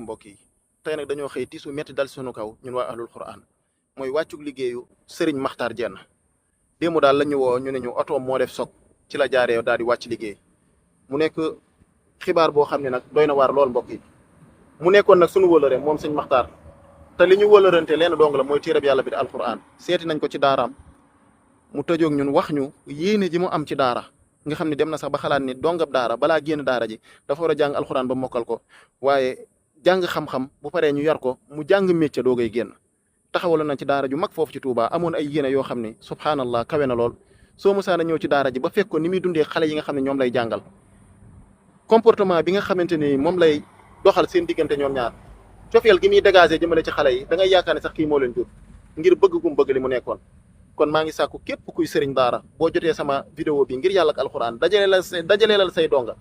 mbokk yi tey nag dañoo xëy tiisu metti dal sunu kaw ñun waa ahlul quran mooy wàccug liggéeyu Serigne Makhtar Diène démb daal la ñu woo ñu ne ñu otoom moo def soog ci la jaaree daal di wàcc liggéey mu nekk xibaar boo xam ne nag doy na waar lool mbokk yi mu nekkoon nag sunu wëlëre moom sëñ Makhtar te li ñu wëlërante leen dong la mooy téereb yàlla bi di alquran seeti nañ ko ci daaraam mu tëjoog ñun wax ñu yéene ji mu am ci daara nga xam ne dem na sax ba xalaat ni dongab daara balaa génn daara ji dafa war a jàng alquran ba mokkal ko waaye jàng xam-xam bu paree ñu yar ko mu jàng métier doogay génn taxawaloon na ci daara ju mag foofu ci Touba amoon ay yéene yoo xam ne subhanallah kawe na lool soo musaana ñëw ci daara ji ba fekk ko ni muy dundee xale yi nga xam ne ñoom lay jàngal comportement bi nga xamante ni moom lay doxal seen diggante ñoom ñaar cofeel gi muy dégagé jëmale ci xale yi da ngay yaakaar ne sax kii moo leen jur ngir bëgg gum bëgg li mu nekkoon kon maa ngi sàkku képp kuy sëriñ daara boo jotee sama vidéo bi ngir yàlla ak alxuraan dajaleelal say donga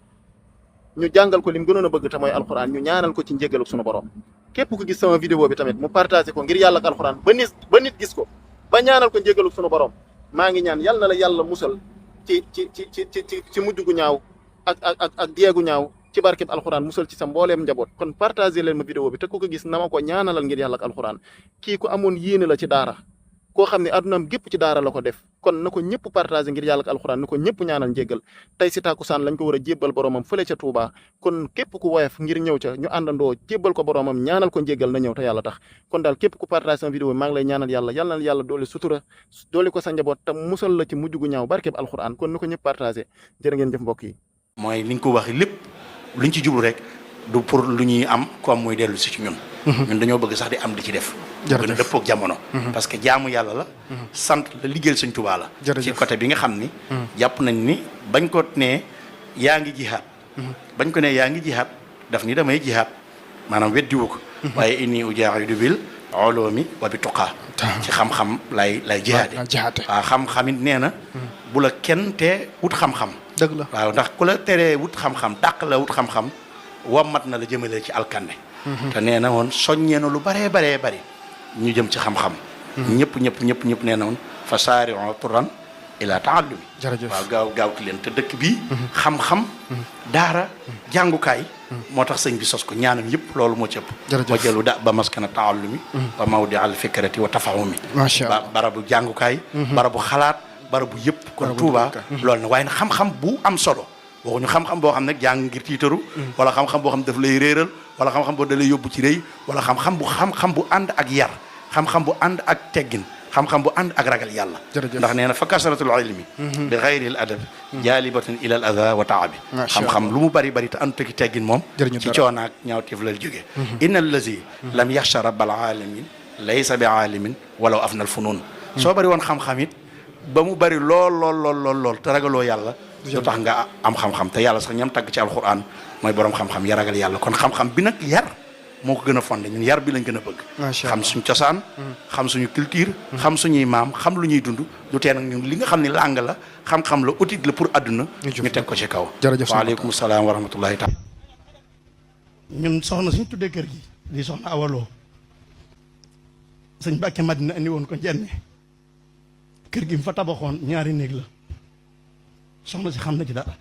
ñu jàngal ko lim gënoon a bëgg te mooy alxuraan ñu ñaanal ko ci njéggalu sunu borom képp ku gis sama vidéo bi tamit mu partagé ko ngir yàlla ak alxuraan ba nit gis ko ba ñaanal ko njéggalu sunu borom maa ngi ñaan yàlla na la yàlla musal ci mujj gu ñaaw ak deegu ñaaw ci barkeb alxuraan musal ci sa mbooleem njaboot kon partagé leen ma vidéo bi te ku ko gis na ma ko ñaanalal ngir yàlla ak alxuraan kii ku amoon yéene la ci daara koo xam ne addunaam gépp ci daara la ko def kon na ko ñëpp partagé ngir yàlla ak alxuraan na ko ñëpp ñaanal njéggal tey si tàkkusaan lañ ko war a jébbal boromam fële ca Touba kon képp ku woyof ngir ñëw ca ñu àndandoo jébbal ko boromam ñaanal ko njéggal na ñëw te yàlla tax kon daal képp ku partagé sama vidéo bi maa ngi lay ñaanal yàlla na yàlla doole sutura doole ko sa njaboot te musal la ci mujj gu ñaaw barkeb alxuraan kon na ko ñëpp partagé jërë ngeen jëf mbokk yi mooy ni nga ko waxee lépp luñ ci jublu rek du pour lu ñuy am comme muy dellu si ci ñun ñun dañoo bëgg sax di am di ci def gën a dëppook jamono parce que jaamu yàlla la sant la liggéeyal Sëñ Tuubaa la ci côté bi nga xam ni jàpp nañ ni bañ ko ne yaa ngi jihaad bañ ko ne yaa ngi jihaad daf ni damay jihaad maanaam weddiwu ko waaye inni ujaahidu bil ulumi wa bi tuqaa ci xam-xam lay jihaade waaw xam-xam it nee na bu la kenn te wut xam-xam dëgg la waaw ndax ku la teree wut xam-xam dàq la wut xam-xam wammat na la jëmale ci alkande te nee na woon soññee na lu baree bari ñu jëm ci xam-xam ñëpp nee na woon fa saari'u turan ila taallumi waaw gaawtu leen te dëkk bi xam-xam daara jàngukaay moo tax sëñ bi sos ko ñaanam yëpp loolu moo ci ëpp wa jëlu da ba maskana taallumi wa mawdi al fikrati wa tafahumi barabu jàngukaay barabu xalaat barabu yëpp kon Touba loolu na waaye nag xam-xam bu am solo waxuñu xam-xam boo xam ne jàng ngir tiitaru wala xam-xam boo xam ne daf lay réeral wala xam-xam boo da lay yóbbu ci rëy wala xam-xam bu ànd ak yar xam-xam bu ànd ak teggin xam-xam bu ànd ak ragal yàlla ndax nee na fa kasratul ilmi bi xayril adab jaalibatun ila al adha wa taabi xam-xam lu mu bari te ànd ak teggin moom ci coonaak ñaawteef la jógee inna allazi lam yaxsha rabbal alamin laysa bi aalimin walaw afnal funun soo bari woon xam-xam it ba mu bari lool te ragaloo yàlla du tax nga am xam-xam te yàlla sax ñam tagg ci alquran mooy borom xam-xam ya ragal yàlla kon xam-xam bi nag yar moo ko gën a fondé ñun yar bi lañ gën a bëgg xam suñu cosaan xam suñu culture xam suñuy maam xam lu ñuy dund du tee nag ñun li nga xam ne langue la xam-xam la outil la pour àdduna ñu teg ko ci kaw waaleykum salaam wa rahmatullahi taala ñun soxna suñ tuddee kër gi di soxna awaloo sëñ Mbàkke Madina andi woon ko njenne kër gi mu fa tabaxoon ñaari néeg la soxna si xam na ci dara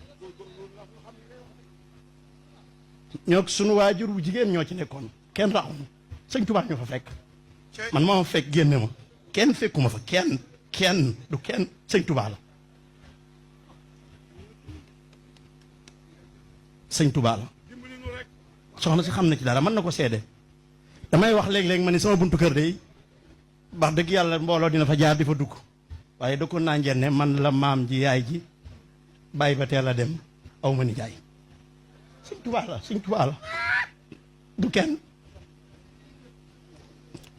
ñoo sunu waajur bu jigéen ñoo ci nekkoon kenn raxuñu sëñ Tuubaa ñoo fa fekk man maa fekk génne ma kenn fekkuma fa kenn du kenn sëñ Tuubaa la sëñ Tuubaa la soxna si xam na ci dara mën na ko seede damay wax léeg-léeg ma ni sama buntu kër day wax dëgg yàlla mbooloo dina fa jaar di fa dugg waaye dëkkoon naa njenne man la maam ji yaay ji bàyyi ba teel a dem aw ma ni jaay sëñ Tuubaa la du kenn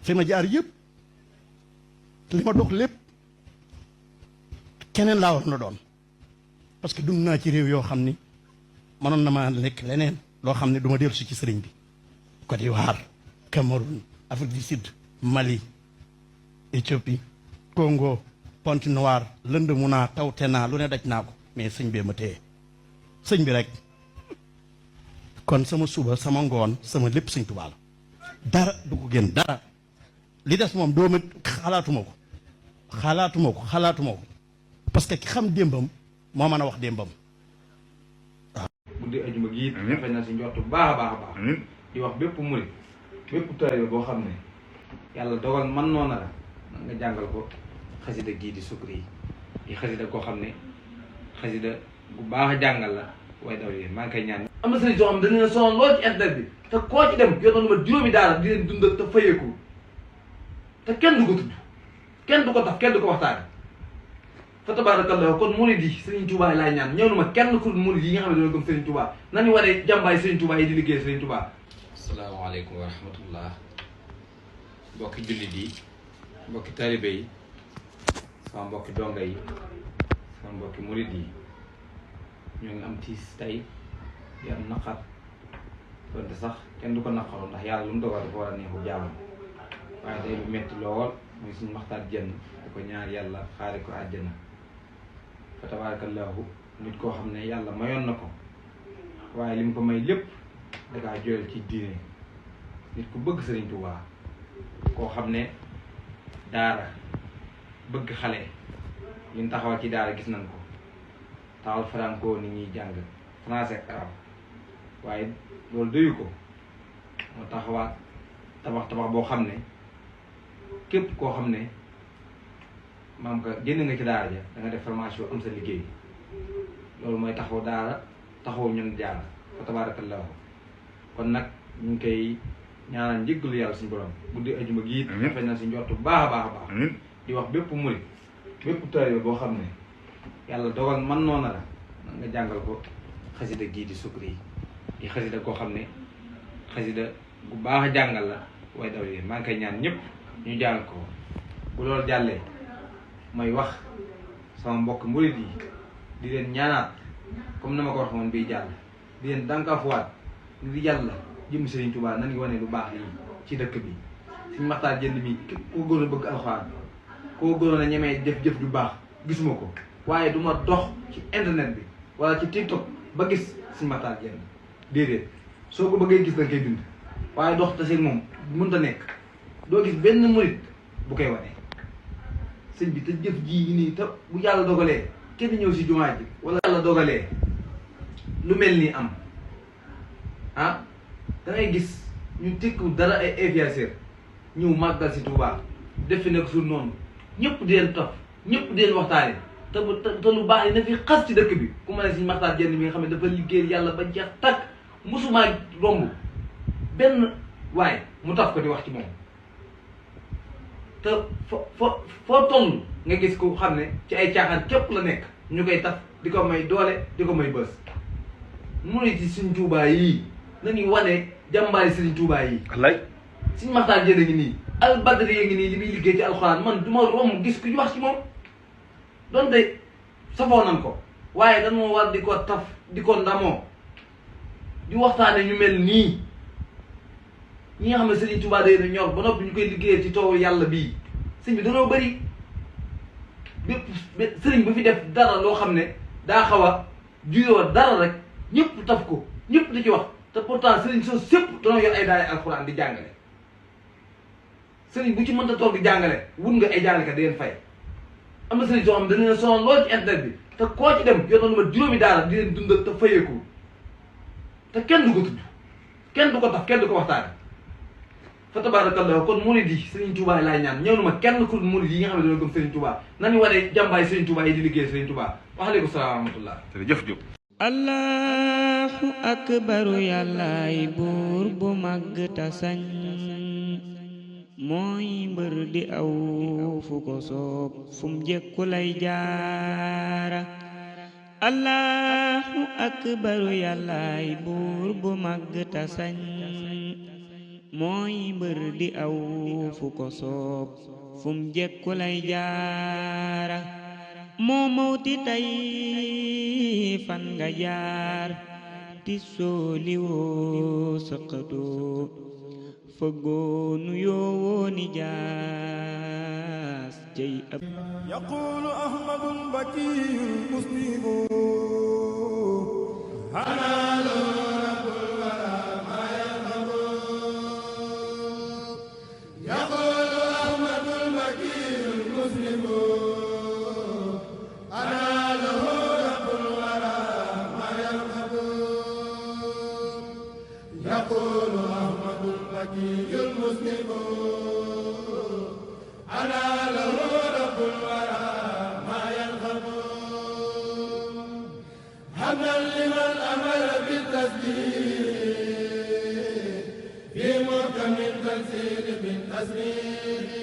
fi ma jaar yëpp li ma dox lépp keneen laa war na doon parce que dund naa ci réew yoo xam ni mënoon na maa lekk leneen loo xam ne du ma dellu si ci sëriñ bi Côte d'Ivoire Cameroun Afrique du Sud Mali Éthiopie Congo Pointe Noire lënd mu naa tawte naa lu ne daj naa ko mais sëñ bee ma téye sëñ bi rek kon sama suba sama ngoon sama lépp sëñ Tuubaa la dara du ko génn dara li des moom dooma xalaatuma ko parce que ki xam démbam moo mën a wax démbam waaw guddi ajuma gi it rafet na si njort bu baax a baax di wax bépp murit bépp taalibe boo xam ne yàlla dogal man noona la nga jàngal ko xasida gii di Sukri yi xasida koo xam ne xasida gu baax a jàngal la waaye daw yéen maa ngi koy ñaan. am na sëriñ soo xam ne dañu leen sonal lool ci internet bi te koo ci dem yor na lu ma juróomi daara di leen dundal te fayeeku te kenn du ko tudd kenn du ko taf kenn du ko waxtaane fa tabarakallah kon murid yi Serigne Touba laay ñaan ñëw na ma kenn ku murid yi nga xam ne dañoo gëm Serigne Touba nañu waree jàmbaay Serigne Touba yi di liggéey Serigne Touba. asalaamaaleykum wa rahmatullah mbokki jullit yi mbokki taalibe yi sama mbokki donga yi sama mbokki murid yi ñoo ngi am tiis tey di am naqar donte sax kenn du ko naqaru ndax yàlla lu mu dogal dafa war a neexu jaamam waaye day lu metti lool muy suñu Maxtaar Jenn di ko ñaar yàlla xaari ko àjjana fa tabarakallahu nit koo xam ne yàlla mayoon na ko waaye li mu ko may lépp dakaa joyal ci diine nit ku bëgg Sëriñ Tuubaa koo xam ne daara bëgg xale li ñu taxawal ci daara gis nañ ko taxawal franco ni ñuy jàng français ak arabe waaye loolu doyu ko moo taxawaat tabax boo xam ne képp koo xam ne maam ka génn nga ci daara ja da nga def formation am sa liggéey loolu mooy taxaw daara taxaw ñun jaara fa tabarakallahu kon nag ñu ngi koy ñaanal njéggalu yàlla suñu borom guddi ajuma gi it rafet na si njort bu baax a baax a baax di wax bépp murit bépp taalibe boo xam ne yàlla dogal man noona la nga jàngal ko xasida gii di Sukri yi xasida koo xam ne xasida gu baax a jàngal la waaye daw yéen maa ngi koy ñaan ñëpp ñu jàng ko bu loolu jàllee may wax sama mbokk murit yi di leen ñaanaat comme na ma ko wax moon bii jàll di leen dànkaafuwaat ngir yàlla jëm Serigne Touba nan ngi wane lu baax lii ci dëkk bi suñu Maxtaar Jenn mi képp koo gën a bëgg alxuraan koo gënoon a ñemee jëf-jëf ju baax gisuma ko waaye du ma dox ci internet bi wala ci TikTok ba gis suñu Maxtaar Jenn déedéet soo ko bëggee gis da nga koy bind waaye dox te seen moom mënta nekk doo gis benn murit bu koy wane sëñ bi te jëf jii nii te bu yàlla dogalee kenn ñëw si jumaa ji wala yàlla dogalee lu mel nii am ah da ngay gis ñu tekku dara ay influenceur ñëw màggal si Touba def fi nekk suur noonu ñëpp di leen topp ñëpp di leen waxtaane te lu baax yi na fi xas ci dëkk bi ku ma ne si Maxtaar Jenn mi nga xam ne dafa liggéey yàlla ba jeex tàkk mosumaa romb benn waaye mu taf ko di wax ci moom te foo toll nga gis ko xam ne ci ay caaxaan képp la nekk ñu koy taf di ko may doole di ko may bës murit yi Sëriñ Tuubaa yii nañu wane jàmbaari Sëriñ Tuubaa yi wallaay Sëriñ Maxtaar Jenn ngi nii albadri yi ngi nii li muy liggéey ci alxuraan man du ma romb gis ku ñu wax ci moom donte safoo nan ko waaye dañoo war di ko taf di ko ndamoo di waxtaane ñu mel nii ñi nga xam ne Sëriñ Tuubaa day na ñor ba noppi ñu koy liggéeyee ci toolu yàlla bii sëñ bi dañoo bëri bépp sëriñ bu fi def dara loo xam ne daa xaw a juyoo dara rek ñëpp taf ko ñëpp di ci wax te pourtant sëriñ soo sëpp dañoo yor ay daara alxuraan di jàngale sëriñ bu ci mënta toog di jàngale wut nga ay jàngalekat di leen fay am na sëriñ soo xam ne dañu leen sonal lool ci internet bi te koo ci dem yor na lu ma juróomi daara di leen dundal te fayeeku te kenn du ko tudd kenn du ko taf kenn du ko waxtaane fa tabarakallah kon murid yi Serigne Touba laay ñaan ñëw na ma kenn ku murid yi nga xam ne dañoo gëm Serigne Touba nañu waree jàmbaay Serigne Touba yi di liggéey Serigne Touba waaleykum salaam wa rahmatullah jërëjëf Diop. allahu akbaru yàllaay buur bu màgg ta sañ mooy mbër di aw fu ko soob fum jekku lay jaara allahu akbaru yàllaay buur bu màgg ta sañ mooy mbër di aw fu ko soob fum jekku lay jaara moo mawti tey fan nga jaar ti sooliwoo sëqatoo fëggoonu yoowoo ni jaas jey ab yaqulu ahmadul bakiyul muslimu يقول البكي المذنب أنا له رب الورى ما ينخب حمدا لمن أمر بالتسبيح في محكم التنزيل بالتسبيح